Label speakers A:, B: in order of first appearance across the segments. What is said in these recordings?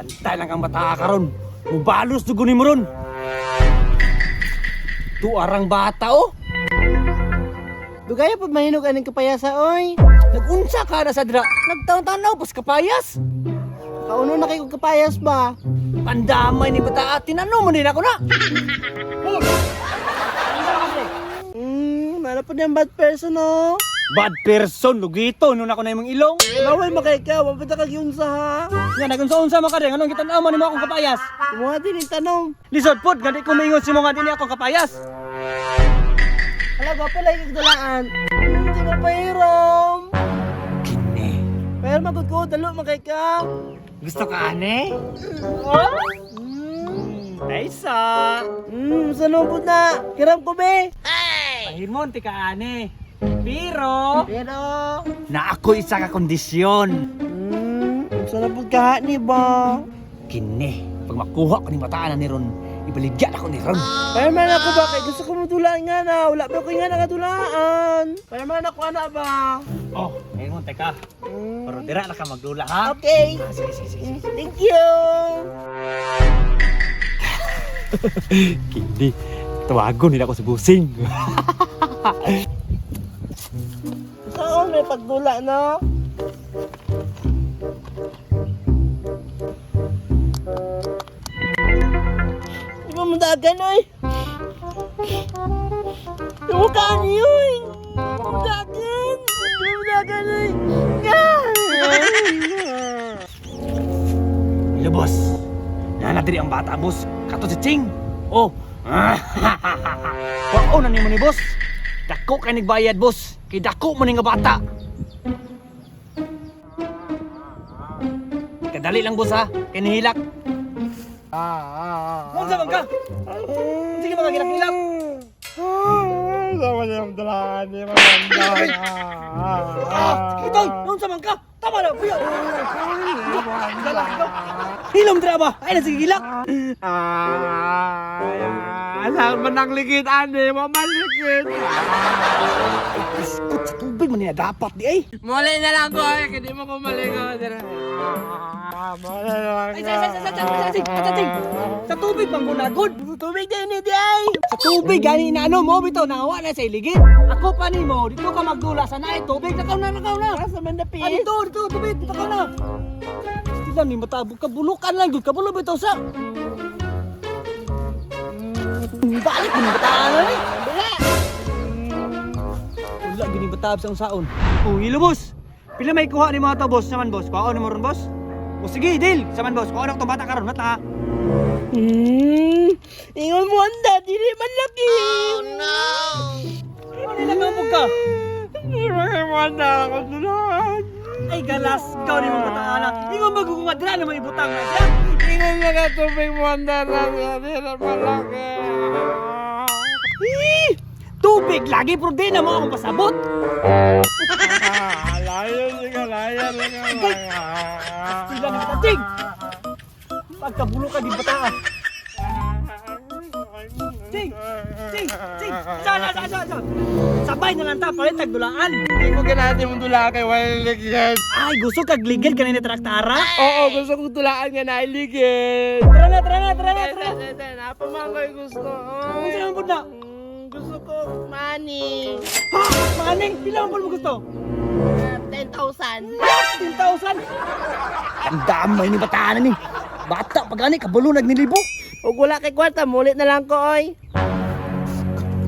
A: Bantay lang kang bata karon. Mubalos dugo ni mo ron. Tuarang bata oh.
B: Dugaya pud mahinog aning kapayasa oy.
A: Nagunsa ka na sa dra. Nagtaon-tanaw pas kapayas.
B: Kauno na kay kog kapayas ba?
A: Pandamay ni bata, tinano mo nila ko na.
B: Mara po niyang bad person oh.
A: Bad person, lugito nun ako na imong ilong.
B: Laway makay ka, wa pa kag yun sa ha.
A: Nga nagunsa-unsa man ka rin, anong gitan-aw man nimo akong kapayas?
B: Kumuha din yung tanong.
A: Lisod pod, gani ko maingon si mo nga dinhi akong kapayas.
B: Hala, gwapo lagi kag dulaan. Di mo pahiram.
A: Kini.
B: Pero magud ko, dalo makay ka.
A: Gusto ka ane? Taysa.
B: Sa na. Kiram ko be.
A: Pahimon ti ka ane. Pero
B: Pero,
A: na ako isa ka kondisyon.
B: Sa nubod ka ni ba?
A: Kini, pag makuha ko ni bataan na ni Ron, ibaligyan ako ni Ron.
B: Pero man ako ba kay gusto ko mo dulaan nga na. Wala ba ko nga nakadulaan? Pero man ako ana ba?
A: Oh, ngayon teka. Pero dira na ka magdula ha.
B: Okay.
A: Ah, sige, sige, sige.
B: Thank you.
A: Kini, tawagon nila ako sa busing.
B: Saan may pagdula no? Di ba mo dagan oy? Di mo kaan yun! Dagan! Di mo dagan oy!
A: Hello, boss. Nanatili ang bata, boss. Kato si Ching. Oh. Wao na nimo ni boss. Dako kay nagbayad, boss. Kay dako mo ni nga bata. Kadali lang, boss ha. Kay nihilak. Unsa man ka? Sige mga gilak-gilak.
B: Sama niya ang dalaan niya.
A: Ah, sige toy, unsa man ka? Tama na, buya. Hilom dira ba? Ay na sige gilak.
B: Saan man ang ligid, ane? Mamalikid!
A: Ay, biskot sa tubig man niya dapat di ay.
B: Muli na lang ko, ay. Hindi mo ko maligaw. Muli na lang.
A: Ay, sa, sa tubig bang gunagod?
B: Tubig din ni di ay!
A: Sa tubig gani na ano mo bitaw nawa na sa iligid. Ako pa nimo, dito ka magdula sa naay tubig nakaw na nakaw na.
B: Asa man na
A: Ah,
B: pis?
A: dito, dito, tubig, dito ka na. Sila ni matabo ka bulukan lang gud kabulo bitaw sa. Balik ni bataan na ni.
B: Wala!
A: Wala gini batab sa unsaon. Oh, hilo boss. Pila may kuha ni mga to boss saman boss. Kuha ni mo ron boss. O sige, deal. Saman boss, kuha na tong bata karon, mat lang ha.
B: Ingon mo anda, dili man laki! Oh no!
A: Ano nila ngamog ka?
B: Hindi mo anda ako dulaan!
A: Ay galas ka ni mga bataan na. Ingon magugunga dira na may ibutang na siya.
B: Ingon nga ka tubig mo anda na dili man laki!
A: Hii! Tubig lagi pero di na mo akong pasabot.
B: Layo siya, layo siya.
A: Sila ni Ting. Pagkabulo ka di bataan. Ting! Ting! Ting! Sa sa sa sa sa. Sabay na lang ta palit tagdulaan.
B: Hindi ko ganahan yung dulaan kay wala ligid.
A: Ay gusto kag ligid kanina traktara.
B: Oo, gusto kong dulaan nga nailigid.
A: Tara na tara na tara na tara.
B: Napamangkoy gusto.
A: Unsa naman pud na?
B: Gusto ko money.
A: Ha! Maning, pila man pud mo gusto?
B: 10,000.
A: 10,000. Ang damay ni bataan ni. Bata pag gani kabalo nagnilibo.
B: Ug wala kay kwarta, mulit na lang ko oy.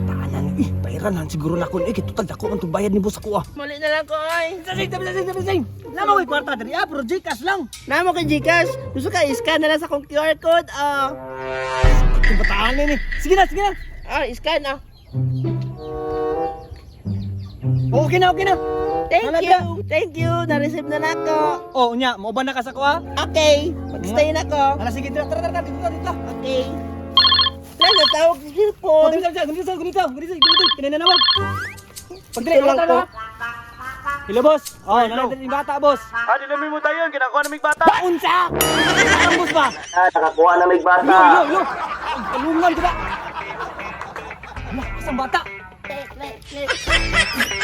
A: Tanan eh, pairan lang siguro na kun eh kay total dako man tong bayad ni boss ako ah.
B: Mulit na lang ko oy.
A: Sasing, sasing, sasing, sasing. Lama ko'y kwarta diri ah, pero Gcash lang.
B: Namo kay GCash, gusto ka i-scan na lang sa akong QR code ah.
A: Itong bataan ni. Sige na, sige na.
B: Ah, scan ah.
A: Okay na, okay na.
B: Thank
A: Nalad
B: you. Thank you. Na-receive na nako.
A: Oh, nya, mauban na ka sa kuha.
B: Okay, mag-stay na ko.
A: Ala sige, tara, tara, tara, dito, dito.
B: Okay. Tara, natawag sa
A: Oh,
B: cellphone.
A: dito, dito, dito, dito, dito, dito, kinanawag. Pagdiri,
B: Ito lang
A: tara,
B: ko.
A: tara. Hello, boss. Oh, hello. Yung bata, boss.
C: Ah, di namin mo tayo, kinakuha na may bata.
A: Unsa? Ang boss ba?
C: Ah, nakakuha na may bata.
A: Ilo, ilo, ilo. Ang kalungan, diba? Ala, asang bata?
B: Le, le, le.